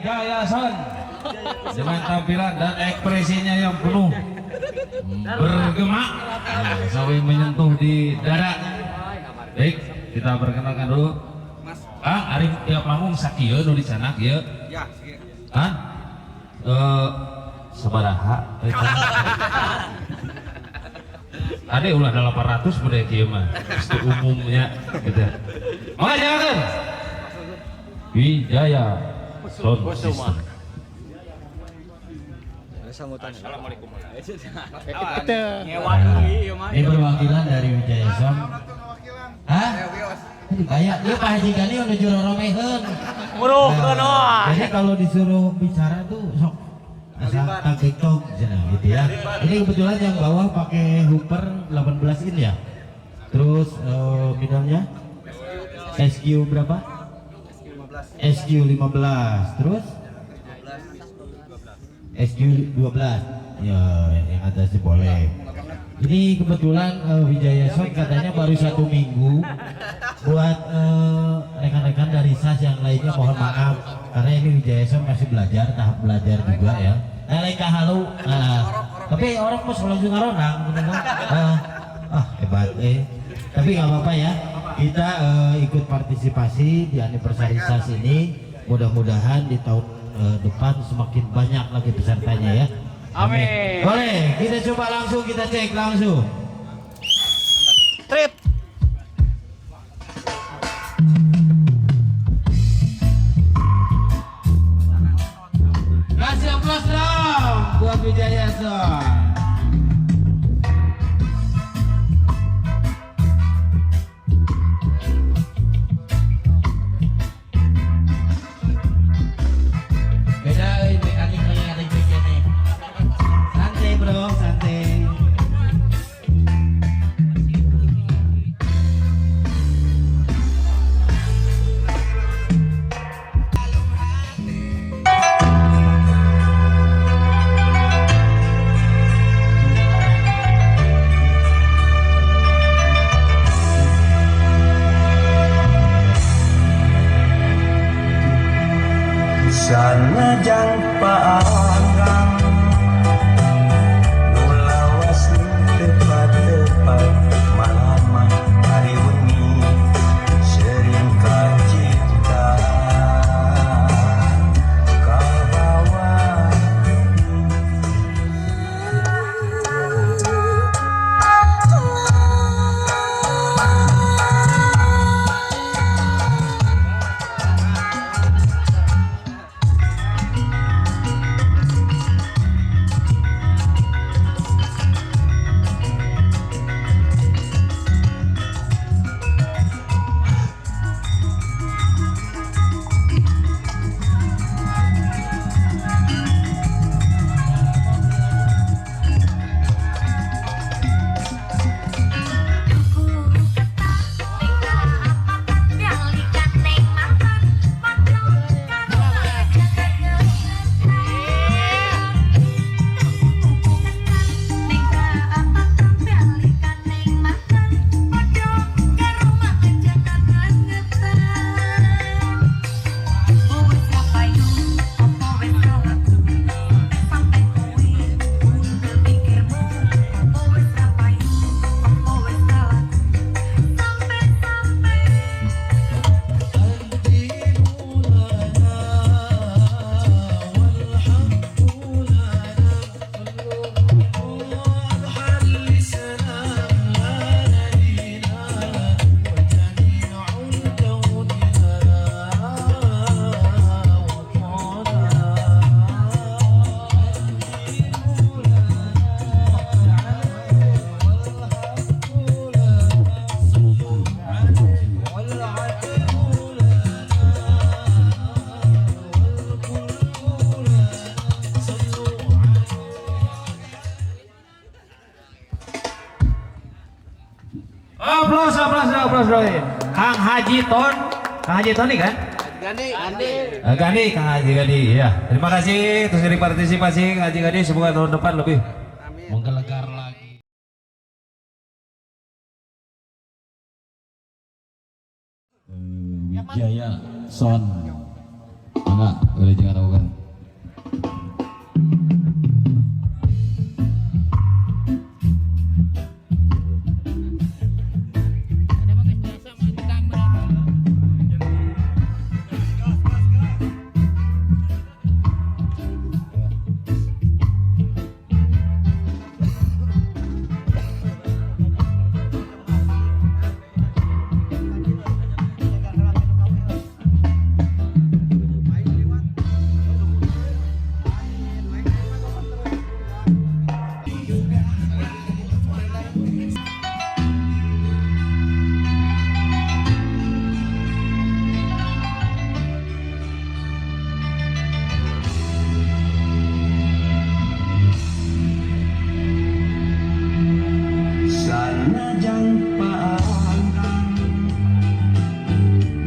Wijaya Son dengan tampilan dan ekspresinya yang penuh bergema sampai menyentuh di dada. Baik, kita perkenalkan dulu. Kang Arif tiap manggung sakieu nu dicanak ieu. Ya, Hah? Sabaraha? Ada ulah 800 budaya kieu mah. Itu umumnya gitu. Maka jangan Wijaya Sound System. Assalamualaikum. Ini perwakilan dari Wijaya Sound. Hah? Kayak dia Pak Haji Gani menuju roromeheun. Nah, jadi kalau disuruh bicara tuh sok asa TikTok gitu ya. Ini kebetulan yang bawah pakai Hooper 18 in ya. Terus middle-nya SQ berapa? SQ 15. Terus SQ 12. Ya, yang atas sih boleh. Ini kebetulan Wijaya Sound katanya baru 1 minggu. Buat rekan-rekan dari SAS yang lainnya mohon maaf karena ini Wijaya Sound masih belajar, tahap belajar juga ya. Nah, lain halu. Nah, tapi orang mau langsung ngaronang gitu kan. Hebat Tapi nggak apa-apa ya. Kita ikut partisipasi di anniversary SAS ini. Mudah-mudahan di tahun depan semakin banyak lagi pesertanya ya. Amin. Boleh, kita coba langsung, kita cek langsung. Trip. Kasih aplaus dong buat Wijaya Sound. Beda euy mekanik kayak ini. Santai bro, santai. Sanajan paanggang nu lawas tepat-tepat malam hari wengi sering kacipta kabawa. Aplaus, aplaus, aplaus, aplaus. Kang Haji Ton, Kang Haji Tony kan? Gandhi. Gandhi. Gandhi, Kang Haji Gandhi. Ya, terima kasih terus dari partisipasi Kang Haji Gandhi. Semoga tahun depan lebih menggelegar lagi. Wijaya Sound. Enggak, boleh jangan lakukan. Sanajan paanggang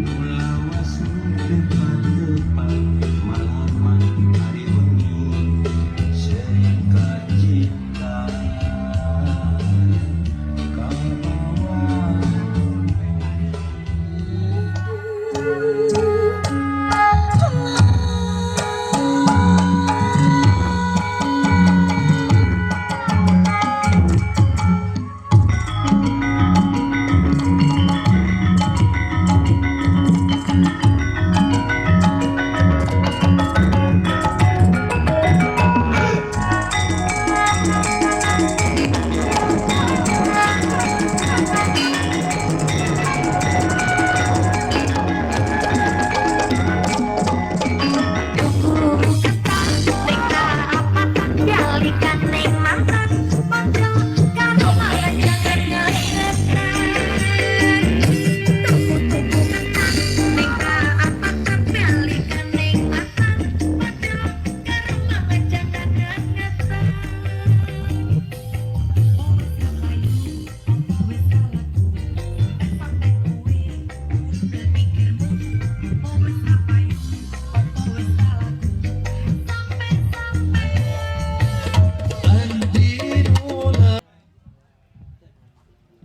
nu lawas tepat-tepat malaman hari wengi sering kacipta kabawa.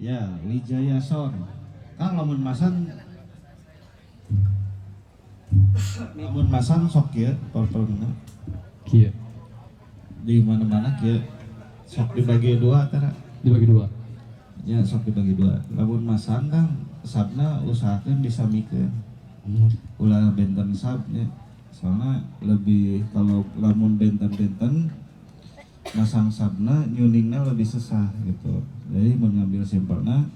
Ya, Wijaya Sound. Kang, lamun masang sok kieu portfolna. Kieu. Di mana-mana kieu. Sok dibagi dua tara. Dibagi dua. Ya, sok dibagi dua. Lamun masang, Kang, subna usahakeun disamikeun. Ulah benten subnya. Soalnya lebih kalau lamun benten-benten masang subna, nyuningna lebih sesah gitu. Jadi mau ngambil simpelna,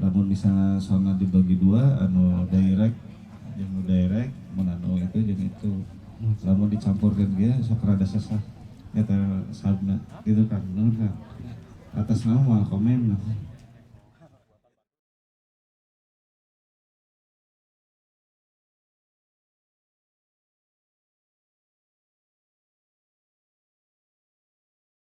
lamun misalnya soundna dibagi dua, anu direct jeung nu direct, mun anu itu jeung itu. Lamun dicampurkeun ge sok rada sesah eta subna gitu kan. Nuhun, Kang. Atas nama moal komen lah.